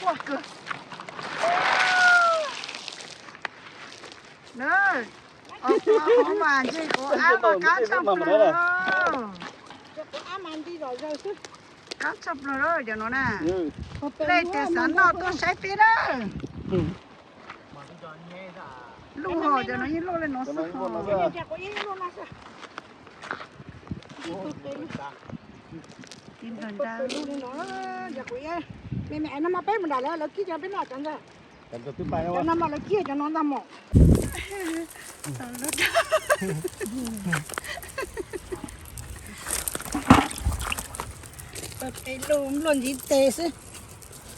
Ua kawg. Na, ua mas ntsej kuv ab mas kab tshaj plaws. Kab tshaj plaws cov no na. Leej twg xav noj tuaj saib peb na. Luj hos cov no yeej luaj li no xwb. Tiv nplawg nra. Me me no mas peb mus nram lawv, lawv kib cov peb noj cov ntag. Cov no mas lawv kib cov no ntag mos. Peb luaj ntsiv tes xwb.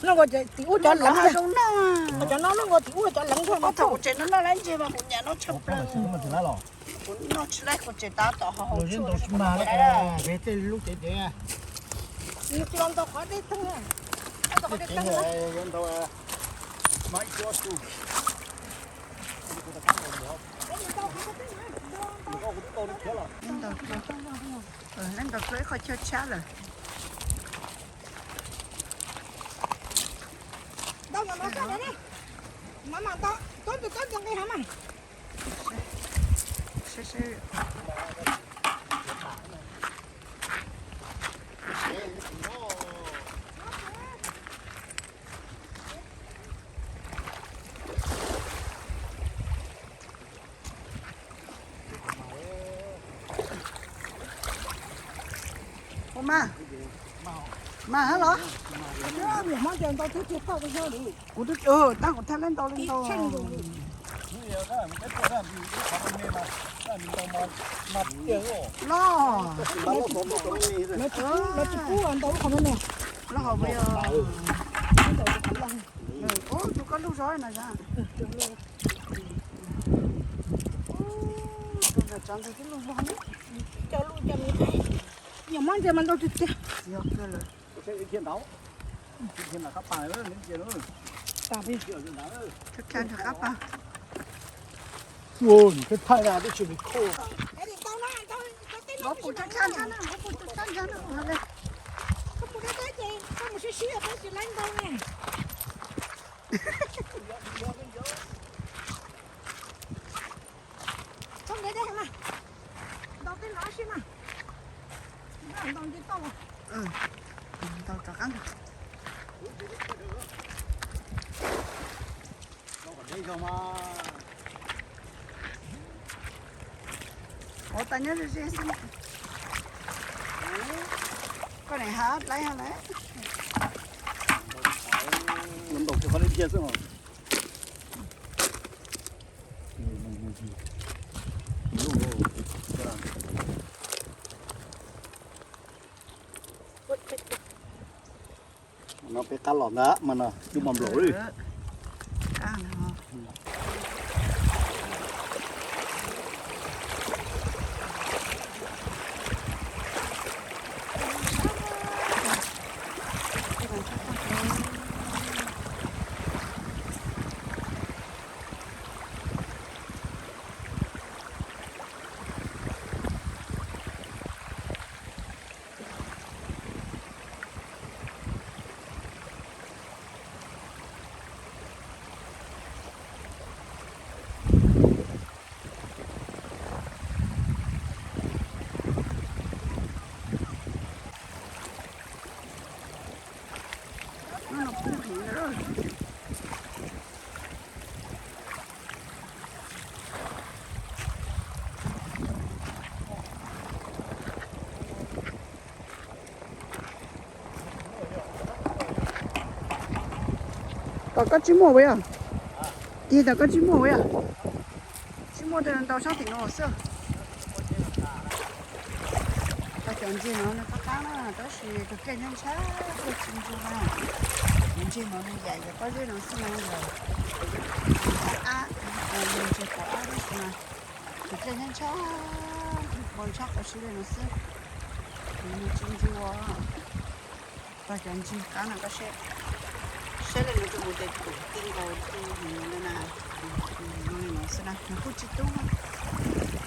Noj nkaus tim ub cov leev, cov no noj nkaus tim ub cov leev. Thaum kuv tseem noj lab ntses mas kuv nyiam noj tshaj plaws. Kuv noj tsis laib kuv tseem tab tom hau hau tshuaj. Tej lub cev cev, nws tsis los ntau qhov dej teeg, ntau qhov dej teeg. Leej ntau ib qho chaw tshab lawm. Ua mas, mas hab los? Kuv twb, tab kuv thaj lab ntau li ntau. Los, los hauv yog. Ub, tus koj luj zog no. Tus ntawm tsav ntawd twb luj zog. Yog mob ntses mas ntau tiag tiag. Yog kawg lawm. Qab pas. Ua, nws twb thaij na, twb tsis li khuj. Ua pus tshaj tshaj na, ua pus tshaj tshaj na. Txhob ntev dej heev mas. Ntau tej no sib mas. Ntau nce toj. Ntau rov qab ntag. Ua tas nyob ze ze xwb. Koj niam hab laib hab lawm. Ntaus kiag qhov dej dhia xwb os. No peb qab los ntag mas no cub mos nplaum li. Tom koj tsis muaj ua yog? Tig tom koj tsis muaj ua yog? Tsis muaj, ntau sab tim no xwb. Cov ntses no nws qab qab na, tab sis tus dlej ntshab ntshab tuaj tsis ntsuag na. Cov ntses no nws yam yog pob zeb no xwb na, yog ab, ntses qos ab tab sis mas tus dlej ntshab ntshab, npau ntshab qhov siab li no xwb. Nws tsis ntsuag. Tau cov ntses qab no koj saib, saib li no rau kuv tias tus tij nkaus tu heev li na. No li no xwb na, nws kuj tsis tub,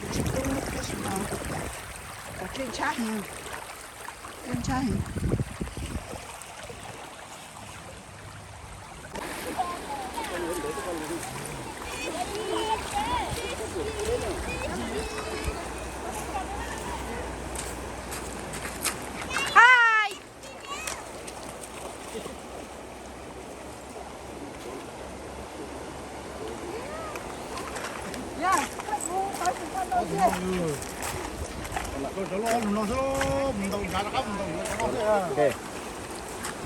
nws tsis tub tab sis mas cov dlej ntshab heev, dlej ntshab heev.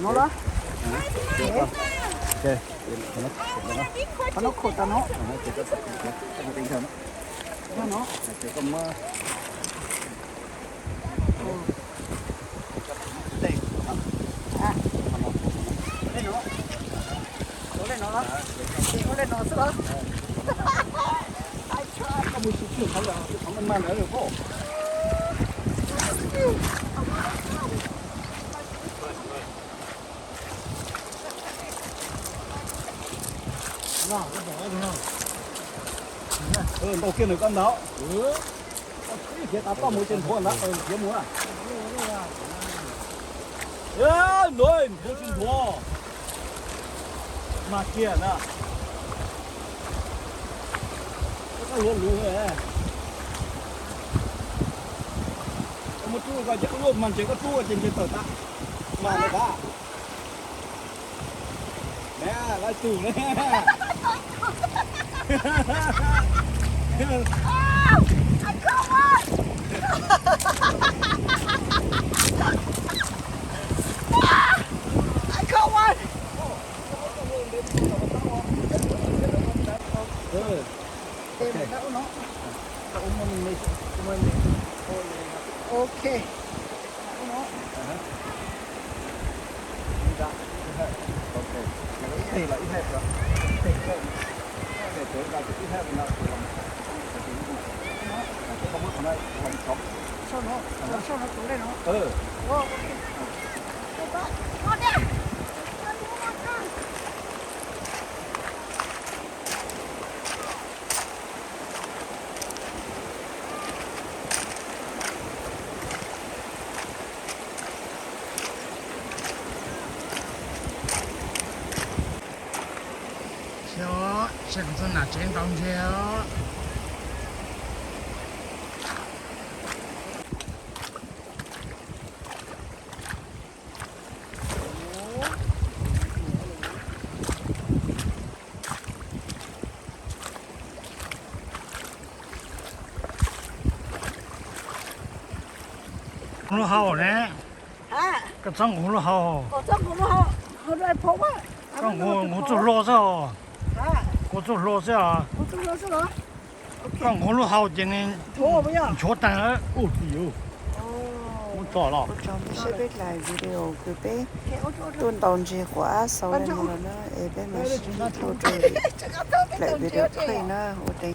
No los. Qhov no khum tas no. No. Ua li no los? Ces ua li no xwb los? Koj mus tsis tshwj qhov lawm, qhov mas mas lawm pob. Ntaus kiag nws koj ntaus. Khiav tas toj mus ces nthuav ntawd, khiav mus na. Ntuav nthuav tsis nthuav. Mas kiag na. Koj luav luv. Koj muab rub koj ces koj luaj mas ntshe koj rub ces ntshe tawm tas. Mas ntawd tas. Neb, lawv tus ne. Ok. Sau no, sau no tus lej no. Xyov, saib kuv txoj nam tsev ntau ntsia os. Lub hau ne, koj txhob nqus lub hau. Koj nqus, nqus txuj hlua xwb os. Nqus txuj hlua xwb os. Koj nqus lub hau ces nws nchuav tag. Ua li, muab tso los. Ua tsaug peb saib peb daim video kws peb tuaj ntaus ntses quav ab xaus li no lawm na, es peb mam sib ntsib dua rau daim video thib na, ua tsaug.